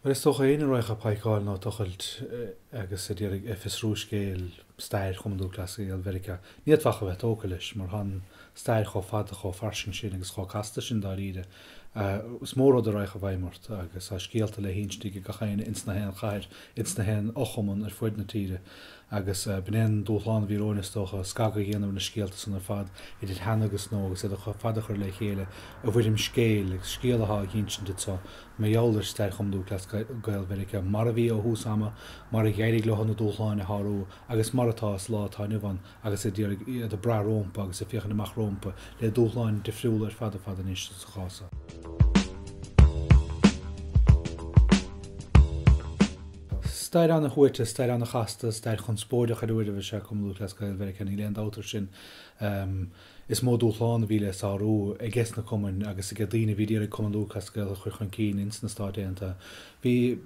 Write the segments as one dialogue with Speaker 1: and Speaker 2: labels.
Speaker 1: Bhuel, is dócha éinne a raghadh ag cadhcáil nó ag tochailt agus ag iarraidh ag fiosrú scéil stair Chumann Lúthchleas Gael Mheiriceá, ní fhéadfá ach a bheith tógtha leis, mar tá an stair chomh fada, chomh fairsing sin agus chomh casta sin dáiríre. Is mó rud a raghadh i bhfeidhm ort agus tá scéalta le hinsint ag gach éinne ins na haon chathair, ins na haon fhochumann ar fuaid na tíre agus b'in é an dúshlán a bhí romhainn is dócha, scagadh a dhéanamh ar na scéalta san ar fad, idir shean agus nua, agus iad ar fad a chur le chéile i bhfoirm scéil, agus scéal atá á insint anseo. Mar gheall ar stair Chumann Lúthchleas Gael Mheiriceá mar a bhí ó thús ama, mar a d'éirigh leo na dúshláin a shárú agus mar atá sa lá atá inniu ann agus iad iad ag brath rómpa agus ag féachaint amach rómpa le dúshláin difriúla ar fad ar fad anois sa chás seo. Stair ana-shuaite, stair ana-chasta, stair chonspóideach ar uairibh is ea Cumann Lúthchleas Gael Mheiriceá, níl aon dabht air sin. Is mó dúshlán a bhí le sárú aige sna cumainn agus aige daoine a bhí ag iarraidh Cumann Lúthchleas Gael a chur chun cinn ins na Stáit Aontaithe. Bhí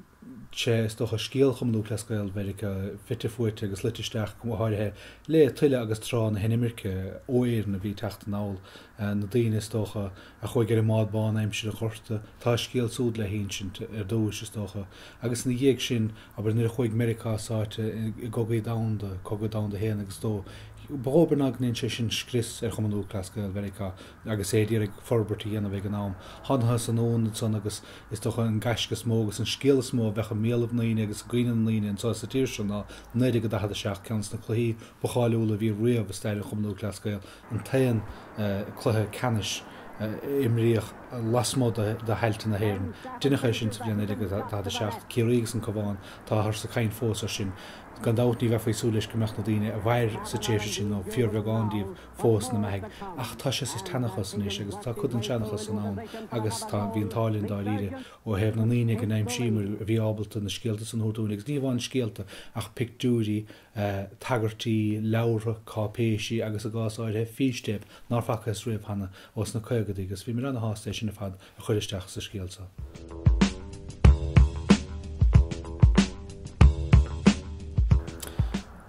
Speaker 1: sé, is dócha, scéal Chumann Lúthchleas Gael Mheiriceá fite fuaite agus luite isteach go háirithe le tuile agus trá na hinimirce ó Éirinn a bhí ag teacht anall. Na daoine, is dócha, a chuaigh ar an mbád bán aimsir an Ghorta, tá a scéal súd le hinsint ar dtúis, is dócha, agus ina dhiaidh sin, abair, nuair a chuaigh Meiriceá sáite i gcogaí domhanda, Cogadh Domhanda a haon agus a dó, Ba dhóbair ná go ndein sé sin scrios ar Chumann Lúthchleas Gael Mheiriceá agus é ag iarraidh forbairt a dhéanamh ag an am. Thángthas anonn ansan agus is dócha an gaisce is mó agus an scéal is mó a bheadh i mbéalaibh na ndaoine agus i gcuimhne na ndaoine anso sa tír seo ná 1947, ceann des na cluichí ba cháiliúla a bhí riamh i stair an Chumann Lúthchleas Gael, an t-aon cluiche ceannais a imríodh lasmuigh de thailte na hÉireann. Deineadh é sin sa bhliain 1947, Ciarraí agus an Cabhán, táthar ag caint fós air sin. Gan dabht ní bheifí ag súil leis go mbeadh na daoine a mhair sa tréimhse sin, nó fíorbheagán díobh, fós ina mbeathaidh. Ach tá sé sa tseanchas anois agus tá cuid den seanchas san ann agus tá, bhí an t-ádh linn dáiríre ó thaobh na ndaoine go n-aimsíomar a bhí ábalta na scéalta san a thabhairt dúinn agus ní amháin scéalta ach pictiúirí, tagairtí, leabhartha, cáipéisí agus i gcás áirithe fístéip nár facthas riamh cheana ós na caogadaí agus bhíomar ana-shásta é sin ar fad a chur isteach sa scéal seo.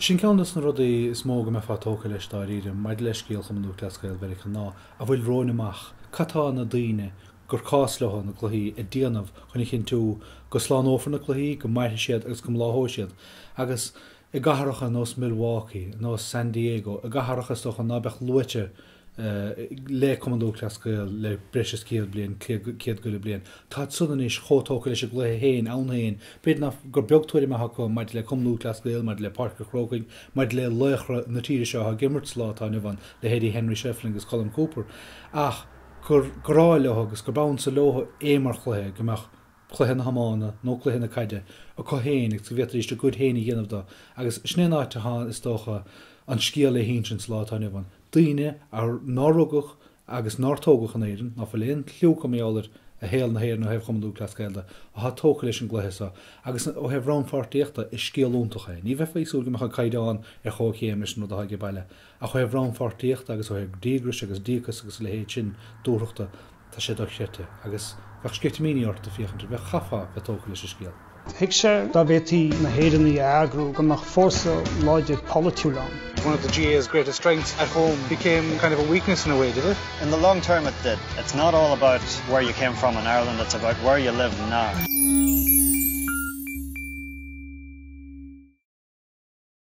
Speaker 1: Sin ceann de na rudaí is mó go mbeifeá tógtha leis dáiríre maidir le scéal Chumann Lúthchleas Gael Mheiriceá ná a bhfuil romhainn amach, cad tá na daoine gur cás leo na cluichí ag déanamh chun a chinntiú go slánófar na cluichí, go mairfidh siad agus go mbláthóidh siad. Agus i gcathracha nós Milwaukee, nós San Diego, i gcathracha is dócha ná beadh luaite le Cumann Lúthchleas Gael le breis is 100 bliain, 100 go leith bliain. Táid san anois chomh tógtha leis an gcluiche féin ann féin. B'fhéidir nach, gur beag tuairim atá acu maidir le Cumann Lúthchleas Gael, maidir le Páirc an Chrócaigh, maidir le laochra na tíre seo atá ag imirt sa lá atá inniu ann, leithéidí Henry Shefflin agus Colm Cooper, ach gur grá leo agus gurb ansa leo é mar chluiche, go mbeadh cluiche na hiomána nó cluiche na caide acu féin agus go bhféadfaidís a gcuid féin a dhéanamh de agus sin é an áit atá, is dócha, an scéal le hinsint sa lá atá inniu ann. Daoine nár rugadh agus nár tógadh in Éirinn, ná fuil aon chliú acu mar gheall ar shaol na hÉireann ó thaobh Chumann Lúthchleas Gael de, atá tógtha leis an gcluiche seo agus ó thaobh rannpháirtíochta, is scéal iontach é. Ní bheifeá ag súil go mbeadh an caighdeán ar chomhchéim leis an rud atá aige baile ach ó thaobh rannpháirtíochta agus ó thaobh díograis agus díocas agus a leithéid sin dúthrachta, Tá sé dochreidte, agus bheadh sceitimíní ort ag féachaint air, bheadh chaithfeá bheith tógtha leis an scéal.
Speaker 2: Thuig sé dá bhféadfaí na hÉireannaigh a eagrú go mbeadh fórsa láidir polaitiúil ann.
Speaker 3: One of the GAA's greatest strengths at home became kind of a weakness in a way, did it?
Speaker 4: In the long term it did. It's not all about where you came from in Ireland, it's about where you live now.